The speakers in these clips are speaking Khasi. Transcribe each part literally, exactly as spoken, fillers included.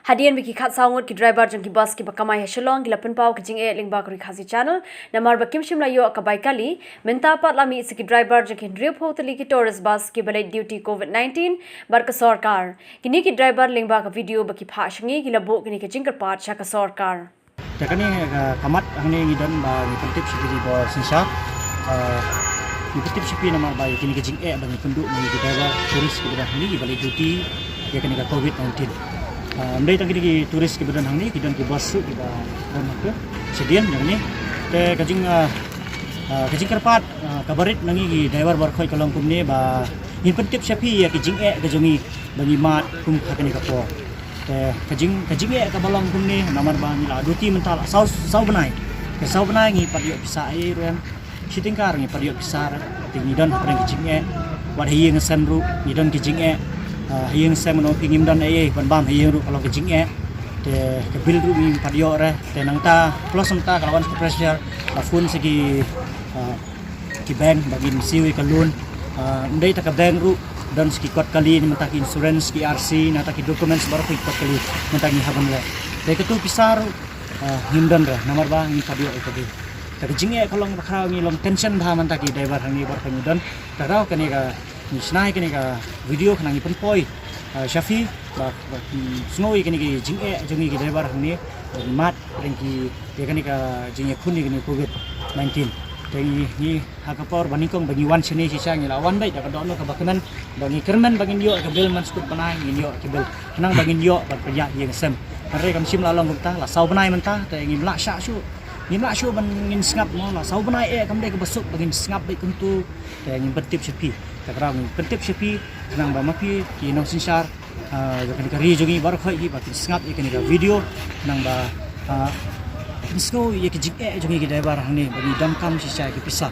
Hadien ba ki khatsaw ngut ki driver jong ki bus kiba kamai ha Shillong ki la pynpaw ka jingeh lyngba ka Ri Khasi Channel, namar ba kim shym la ïoh ka bai kali, mynta pat la mih sa ki driver jong ki hynriewphew tylli ki tourist bus kiba leit duty covid nineteen bad ka sorkar. Kine ki driver lyngba ka video ba ki phah sha ngi ki la buh kine ki jingkyrpad sha ka sorkar. Te kane ka, ka mat hangne ngi don ba ngi pyntip sha phi ki bor synshar. Ah, ngi pyntip sha phi namar ba ïa kine ki jingeh ba ngi pynduh na ngi ki driver tourist kiba don hangne kiba leit duty ïa kane ka covid nineteen. Ah, ym dei tang kine ki tourist kiba don hangne, ki don ki bus ruh kiba don hangne shadien jong ngi. Te ka jing, ah, ah, ka jingkyrpad, ah, kaba rit na ngi ki driver baroh khoit ka long kumne ba ngin pyntip sha phi ïa ki jingeh ka jong ngi ba ngi mad kum ha kane ka por. Te ka jing, ka jingeh kaba long kumne namar ba ngi la duty mynta la saw, saw bnai. Te saw bnai ngi pat ïoh pisa ei ruh em. Shi tyngka ruh ngi pat ïoh pisa ruh. Te ngi don hapdeng ki jingeh. Wat ha ïing ha sem ruh ngi don ki jingeh. Ah, ha ïing ha sem ngi ngim don ei ei ban bam, ha ïing ruh ka long ka jingeh. Te ka bill ruh ngim pat ïoh re. Te nangta plus nangta ka la wan ka pressure, la phone sha ki, ah, ki bank ba ngin siew ïa ka loan. Ah, ym dei tang ka bank ruh, don sa ki kot kali, na bynta ki insurance, ki R C, na bynta ki documents baroh ki kot kali, na bynta ngi hap ban leh. Te katu pisa ruh, ah, ngim don re namar ba ngim pat ïoh ïa ka bill. Te ka jingeh ka long ba khraw ngi long tension bha mynta ki driver hangne baroh ngi don. Te khraw kane ka, ngi shna ïa kane ka video khnang ngi pynpoi, ah, sha phi ba, ba, hmm, sngew ïa kane ka jingeh jong ngi ki driver hangne, ba ngi mad hapdeng ki, ïa kane ka jingïakhun ïa kane covid nineteen. Te ngi, ngi ha ka por ba nyngkong ba ngi wan shane shisha ngi la wan beit da ka dohnud kaba kmen, ba ngi kyrmen ba ngin ïoh ka bill man skud bnai, ngin ïoh ka bill khnang ba ngin ïoh ban pynïaid ïing sem. Hynrei kam shym la long kumta, la saw bnai mynta te ngim lah shah shuh. Ngim lah shuh ban ngin sngap mo, la saw bnai eh kam dei kaba suk ba ngin sngap beit kumtu. Te ngin pyntip sha phi, te khraw ngin pyntip sha phi khnang ba ma phi ki nongsynshar, ah, jong kane ka ri jong ngi baroh khoit hi ba kin sngap ïa kane ka video khnang ba, ah, kin sngew ïa ki jingeh jong ngi ki driver hangne ba ngi donkam shisha ïa ki pisa.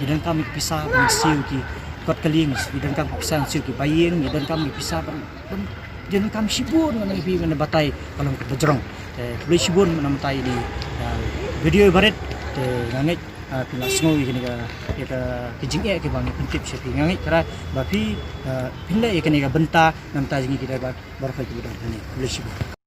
Ngi donkam ïa ki pisa ba ngin siew ki kot kali, ngi donkam ki pisa ngin siew ki bai ïing, ngi donkam ïa ki pisa ban, ban, ngi donkam shibun ngan ïa phi ngan batai ka long kaba jrong. Te khublei shibun namar ïa kane, ah, video ba rit. Te nga ngeit, ah, phi la sngew ïa kane ka, ïa ka, ka jingeh kaba ngi pyntip sha phi. Nga ngeit kra ba phi, ah, phin leh ïa kane ka bynta namar ïa ngi ki driver baroh kiba don hangne. Khublei shibun.